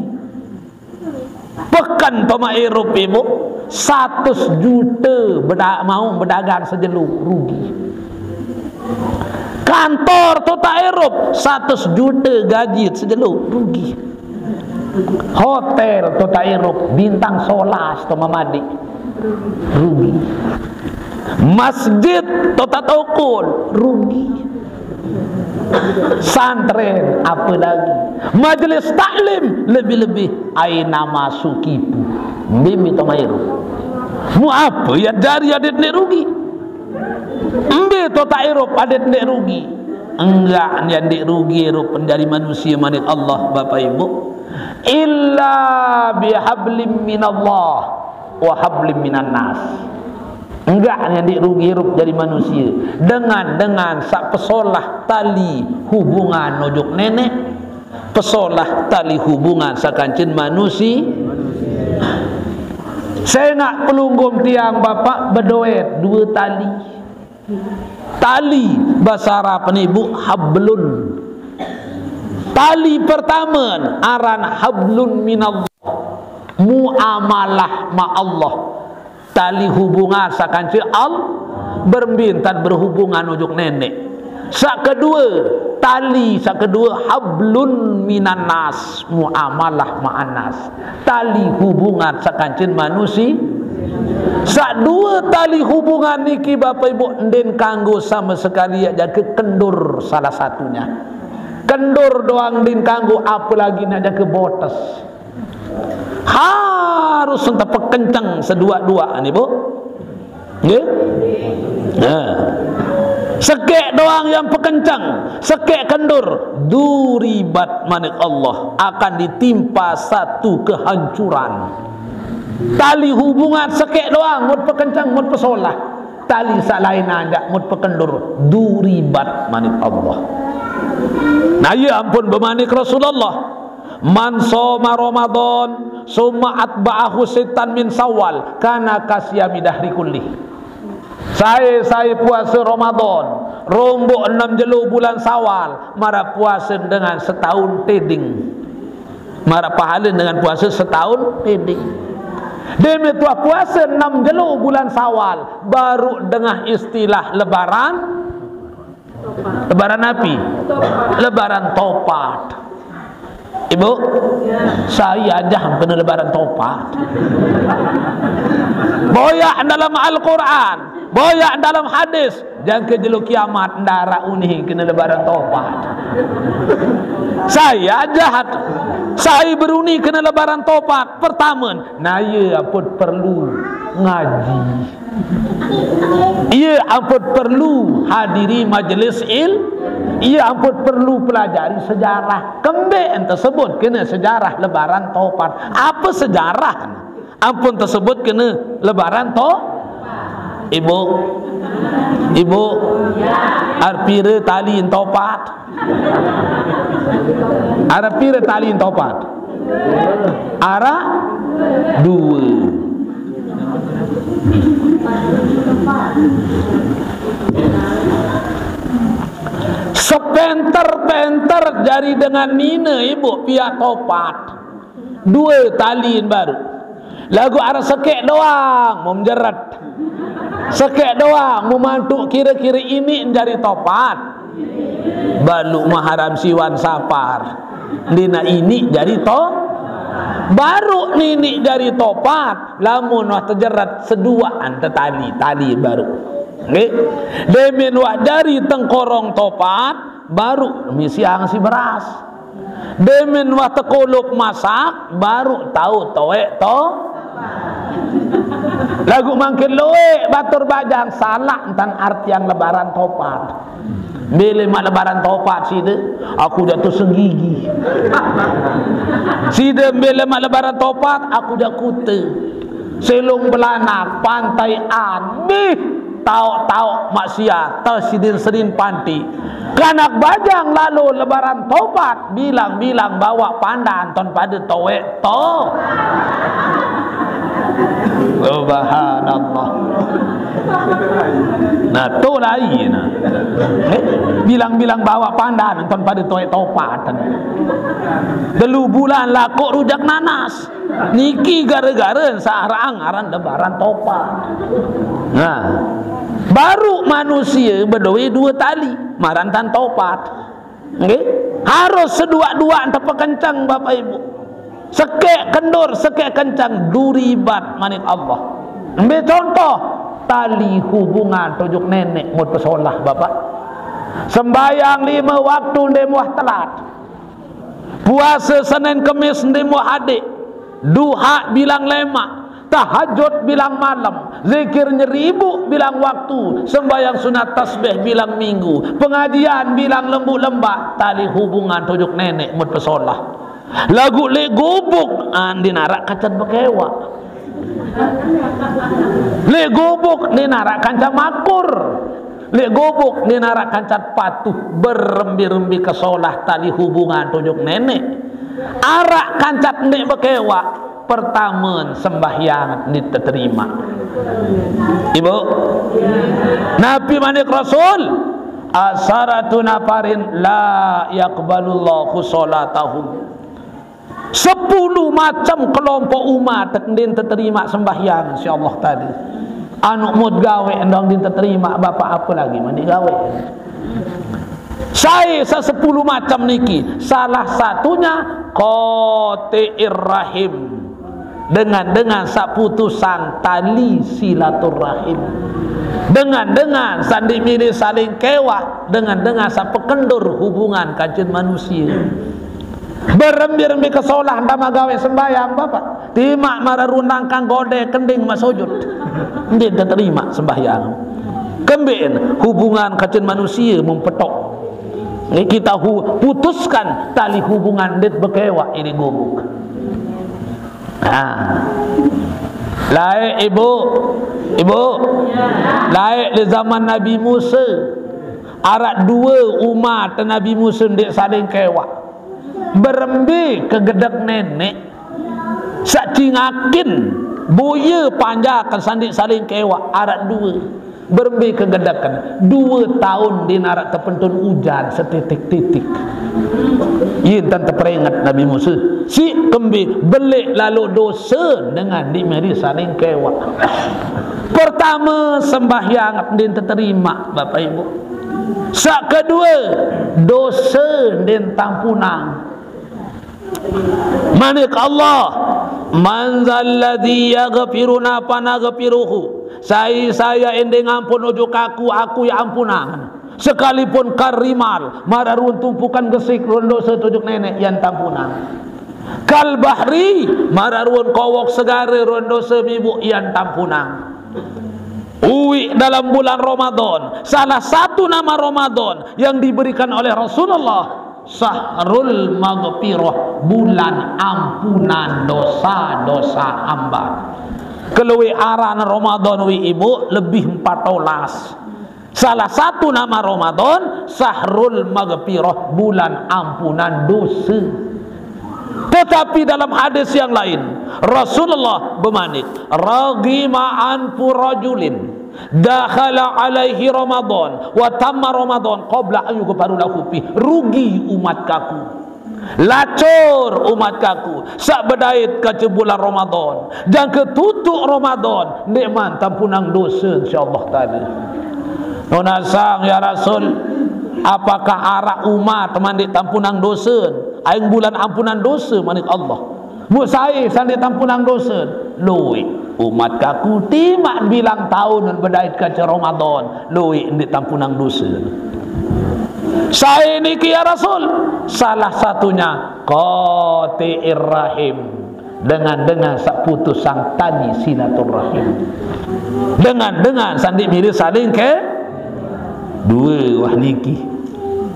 Peken toma irup ibu, satus jute beda-, mauq bedagang sejelo, rugi. Kantor tota irup, satus jute gaji sejelo, rugi. Hotel tota irup, bintang solas toma madiq, rugi. Masjid tota tokol, rugi. Santren, apalagi. Majelis taklim, lebih-lebih. Aina ma sukifu. Mbe-mbe toma irup. Muk ape ye jari adeq ndeq rugi? Mbe tota irup adeq ndeq rugi? Enggak, ye ndeq rugi irup jari manusie manik Allah, Bapak Ibu. Illa bihablim minallah wa hablim minan nas. Enggak, ye ndeq rugi irup jari manusie dengan, dengan saq pesolah tali hubungan ojok Neneq, pesolah tali hubungan saq kancen manusie. Sengaq pelungguh tiang, Bapak, bedoet due tali. Tali base Arab niku hablun. Tali pertame aran hablun minallah, muamalah ma Allah. Tali hubungan saq kance Al-, berembe ntan berhubungan ojok Neneq. Saq kedue, tali saq kedue hablun minan nas, muamalah ma'an nas. Tali hubungan saq kancen manusie. Saq due tali hubungan niki, Bapak Ibu, ndeqn kanggo same sekali jage kendur salah satunya. Kendur doang ndeqn kanggo, apalagi naq jage botes. Harus ente pekenceng seduaq-duaq ni, Bu. Nggih? Nah. Sekeq doang yang pekenceng, sekeq kendur, duribat manik Allah, akan ditimpa satu kehancuran. Tali hubungan sekeq doang, mut pekenceng, mut pesolah. Tali saq lain anjak mut pekendur, duribat manik Allah. Nah, ye ampun bemanik Rasulullah, "Man shoma Ramadan, summa atba'ahu sittan min Syawal, kana kasiyami dahri kullih." Sai-sai puase Ramadan, romboq enem jelo bulan Syawal, maraq puase dengan setaun teding. Maraq pahale dengan puase setaun teding. Deme tuah puase enem jelo bulan Syawal, baruq dengah istilah Lebaran. Lebaran api? Lebaran topat. Ibu, sai ajah kene Lebaran topat. Boyaq dalem Al-Quran, boyaq dalem hadis, jangke jelo kiamat ndaraq unih kene Lebaran topat. Sai ajah, sai beruni kene Lebaran topat. Pertame, nah, ye ampun perlu ngaji. Ye ampun perlu hadiri majelis il-, ye ampun perlu pelajari sejarah. Kembeqn tesebut kene sejarah Lebaran topat? Ape sejarah? Ampun tesebut kene Lebaran to-, Ibu, ibu, arep pire tali topat? Arep pire tali topat? Arep due. Sepenter-penter jari dengan nine, ibu, piaq topat. Due tali baruq. Laguq araq sekeq doang, mum jeret. Sekeq doang, mum antuk kire-kire iniq jari topat. Baluq Muharram, Siwan, Sapar. Ndina iniq jari to-, baruq niniq jari topat, lamun wah tejeret seduaqan tetali, tali baruq. Nggih. Demen wah jari tengkorong topat, baruq misiang si beras. Demen wah tekulup masak, baruq tao toeq to. Laguq mangkin lueq batur bajang salaq ntan artiang lebaran topat. Mbe lemaq lebaran topat side? Aku jaq tuseng gigi. Side mbe lemaq lebaran topat? Aku jaq kute. Selung belanak, pantai an, bih, taoq-taoq maksiat, te sidin-sidin panti. Kanak bajang lalo lebaran topat, bilang-bilang bawaq pandan ton pade toeq to. Subhanallah. Nah, to lain. Eh, bilang-bilang bawaq pandan ton pade toeq topat. Telu bulan lakoq rujak nanas. Niki gare-gare saq araq aran lebaran topat. Nah, baruq manusie bedowe due tali, maran tan topat. Nggih? Harus seduaq-duaq tepekenceng, Bapak Ibu. Sekeq kendur, sekeq kenceng, duribat manik Allah. Mbe contoh? Tali hubungan tojuk neneq mut pesolah, Bapak. Sembahyang lime waktu ndeq muah telat. Puase Senin Kemis ndeq muah adeq. Duha bilang lemaq, tahajud bilang malem, zikir nyeribu bilang waktu, sembahyang sunat tasbih bilang minggu, pengajian bilang lembu lembaq, tali hubungan tojuk neneq mut pesolah. Laguq leq gubuk, ah, ndin araq kancen bekewaq. Leq gubuk ndin araq kancen makur. Leq gubuk ndin araq kancen patuh, berembe-rembe kesolah tali hubungan tojuk neneq. Araq kancen ndeq bekewaq, pertame sembahyang ndeq teterimaq. Ibu, napi manik Rasul? Asaratu nafarin la yaqbalullahu salatahum. Sepulu macem kelompok umat ndeqn teterimaq sembahyang, insyaallah tadi. Anuq mut gaweq ndong ndeqn teterimaq, Bapak, apalagi mani gaweq. Sai saq sepulu macem niki, salah satunya qati'ir rahim. Dengan-dengan saq putusang tali silaturahim. Dengan-dengan saq ndeq mele saling kewaq, dengan-dengan saq pekendur hubungan kancen manusie. Berembe-rembe kesolah ndama gaweq sembahyang, Bapak. Timaq maraq rundang kang gode kending maq sujud. Ndeq teterimaq sembahyang. Kembeqn hubungan kancen manusie mum petok. Nggih, kita hu-, putuskan tali hubungan ndeq bekewaq ini gubuk. Nah. Laeq, Ibu. Ibu. Laeq leq zaman Nabi Musa. Araq due umat Nabi Musa ndeq saling kewaq. Berembe kegedek neneq saq cingakin boye panjaken saq ndeq saling kewaq, araq due. Berembe kegedeken? Due taun ndeqn araq tepentun ujan setitik-titik. Ye ntan teperinget Nabi Musa. Siq kembe beleq lalo dose dengan ndeq mele saling kewaq. Pertame, sembahyang ndeqn teterimaq, Bapak Ibu. Saq kedue, dose ndeqn tampunang. Manik Allah, "Man dzalladzi yaghfiruna fanaghfiruhu." Sai-sai endeq ngampun ojok Aku, Aku ye ampunang. Sekalipun karimal, maraq ruen tumpukan gesik, ruen dose tojuk neneq, yan tampunang. Kal bahri, maraq ruen kowok segare, ruen dose mibuq, yan tampunang. Uiq dalam bulan Ramadan, salah satu nama Ramadan yang diberikan oleh Rasulullah, Syahrul Maghfirah, bulan ampunan dosa-dosa hamba. Keluwe aran Ramadan wi ibu lebih empat belas. Salah satu nama Ramadan, Sahrul Maghfirah, bulan ampunan dosa. Tetapi dalam hadis yang lain, Rasulullah bemanik, "Raghima anfu rajulin dakhala alaihi Ramadan wa tamma Ramadan qabla an yughfara lahu fi." Rugi umat kaku. Lacur umat kaku, sak bedait kaca bulan Ramadan. Jangka tutuk Ramadan, ndeqman tampunang dosa, insyaallah taala. Nunasang, ya Rasul, apakah araq umat man ndeq tampunang dosa? Aing bulan ampunan dosa, manik Allah. Muk sai saq ndeq tampunang dosa? Lueq umat kaku timaq bilang taun bedait kaca Ramadan, lueq ndeq tampunang dosa. Sai niki, ya Rasul? Salah satunya qati'ir rahim, dengan-dengan saq putusang tali silaturahim, dengan-dengan saq ndeq mele saling ke due. Wah niki,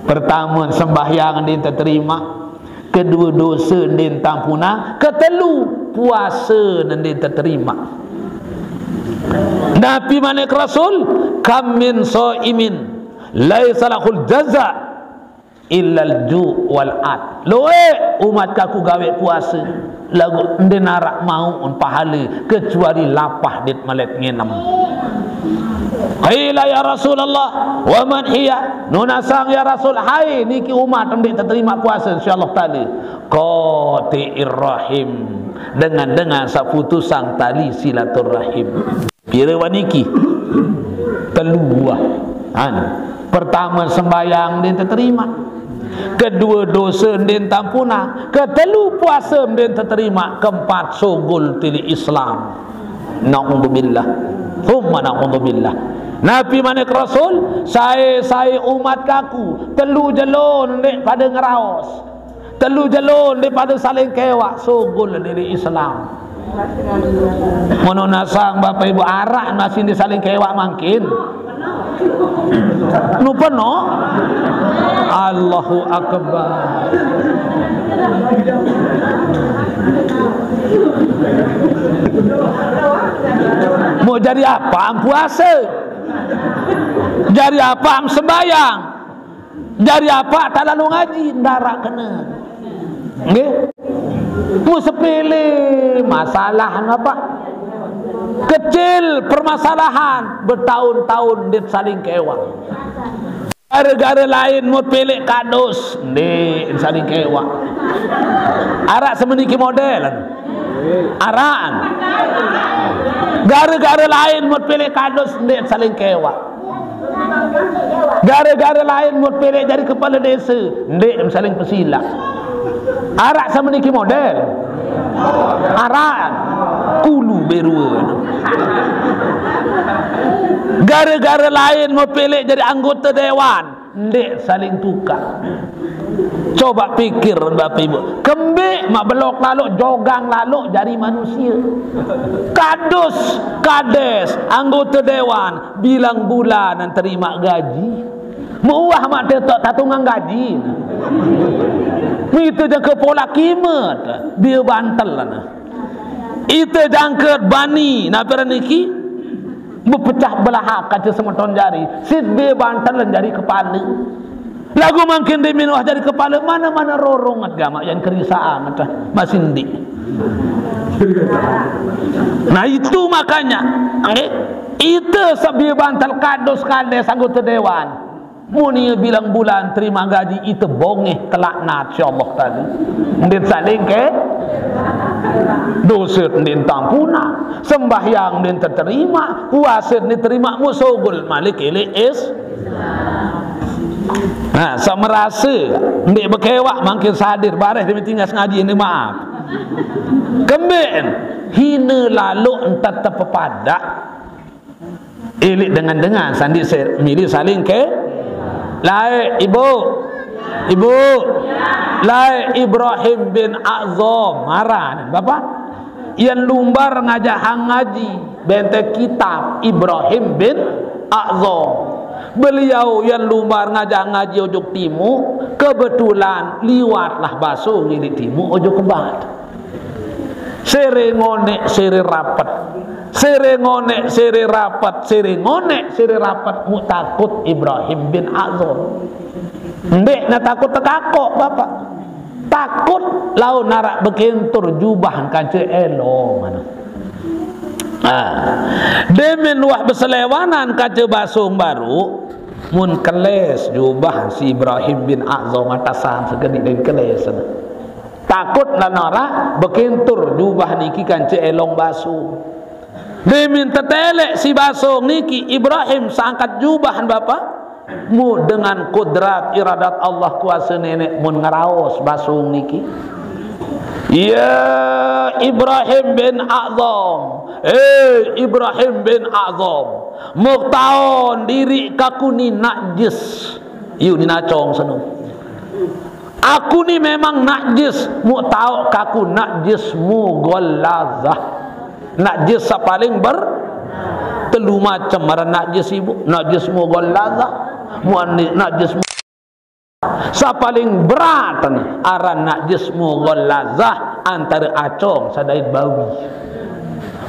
pertame sembahyang ndeq teterima, kedue dose ndeq tampunang, ketelu puase ndeq teterima. Napi manik Rasul, "Kam min shaimin laisa lahul jaza illal ju' wal at." Lueq umat kaku gaweq puase, laguq ndeq naraq mauqn pahale kecuali lapah dait melet nginem. Qila, "Ya Rasulullah, wa man hiya?" Nunasang, ya Rasul, hai niki umat ndeq teterima puase, insyaallah taala, qati'ir rahim, dengan-dengan saq putusang tali silaturahim. Pire wah niki? Telu wah. Anu, pertame sembahyang ndeq teterima. Kedue dose ndeq tampunang. Ketelu puase ndeq teterima. Keempat sugul tili Islam. Naudzubillah. Tsumma naudzubillah. Napi manik Rasul, sai-sai umat kaku, telu jelo ndeq pade ngeraos. Telu jelo ndeq pade saling kewaq, sugul ndeq Islam. Mun nunasang Bapak Ibu araq masih ndeq saling kewaq mangkin. Nu peno? Allahu Akbar. Mau jari apaq puase? Jari apaq sembahyang? Jari apaq tak lalo ngaji? Ndaraq kene. Nggih. Mu sepele masalah napa? Kecil permasalahan, betaun-taun ndeq saling kewaq. Gare-gare lain mut peleq kadus, ndeq saling kewaq. Araq semeniki model. Araqan. Gare-gare lain mut peleq kadus, ndeq saling kewaq. Gare-gare lain mut peleq jari kepale dese, ndeq saling pesilaq. Araq semeniki model. Araqan. Kulu berue. Gare-gare lain mut peleq jari anggote dewan, ndeq saling tukaq. Coba pikir, Bapak Ibu, kembeq maq belok laloq, jogang laloq jari manusie? Kadus, kades, anggote dewan, bilang bulanan terimaq gaji. Muah maq tetok tatungang gaji. Ite jangke polak kimet, bie bantel. Ite jangke bani, napi aran niki? Bepecah belah kace semeton jari, sit bie bantel jari kepale. Laguq mangkin ndeq minuah jari kepale, mane-mane rorong nget gamaq yan kerisaan, masih ndeq. Nah, itu makanya, nggih, ite saq bie bantel kadus kades anggote dewan. Mun ie bilang bulan terimaq gaji, ite bongeh telaknat, insyaallah tadi. Ndeq saling ke, dose ndeq tampunang, sembahyang ndeq teterima, puase ndeq terimaq, mu sugul malik eleq is. Nah, saq merase ndeq bekewaq mangkin sadir, bareh demi tingas ngaji, ini maaf. Kembeq hine laloq entat tepepadaq. Ilik dengan-dengan sandi se-, mili saling ke. Laeq, Ibu. Ibu. Laeq Ibrahim bin A'zam aran, Bapak. Yan lumbar ngajahang ngaji, benteng kitab Ibrahim bin A'zam. Beliau yan lumbar ngajahang ngaji ojok timuq, kebetulan liwatlah baso ngilik timuq ojok kebat. Sere ngoneq, sere rapet. Sere ngonek, sere rapet, sere ngonek, sere rapet, mu takut Ibrahim bin Azam. Ndeqne takut tekakok, Bapak. Takut laun araq bekentur jubah kance elong. Ah. Demen wah beselewanan kance basong baruq, mun keles jubah si Ibrahim bin Azam atasan segedi den keles. Takut laun araq bekentur jubah niki kance elong basong. Demen teteleq si basong niki, Ibrahim seangkat jubah, Bapak. Mu dengan kudrat iradat Allah, kuase Neneq, mun ngeraos basong niki. Ya Ibrahim bin Azam, eh Ibrahim bin Azam, mu taon diriq kaku ni najis. Yu ni nacong seno. Aku ni memang najis, mu taoq kaku najis mughalazah. Najis saq paling ber-, telu macem aran najis, Ibu. Najis mughalazah, mu-, najis mu-, saq paling berat ni aran najis mughalazah antare acong saq dait bawi.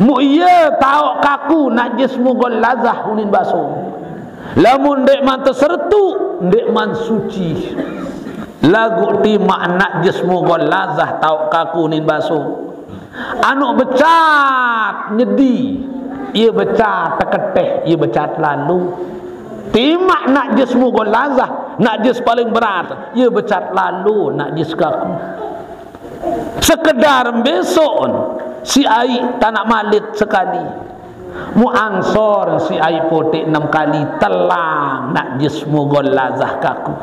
Mu iye taoq kaku najis mughalazah unin basong. Lamun ndeq man tesertu, ndeq man suci. Laguq timaq najis mughalazah taoq kaku nin basong. Anuq becat nyedi, iye becat teketeh, iye becat lalo. Timaq najis mughalazah, najis paling berat, iye becat lalo najis kaku. Sekedar mbe soqn siq aiq tanaq malit sekali. Mu ansor siq aiq poteq enem kali, telang najis mughalazah kaku.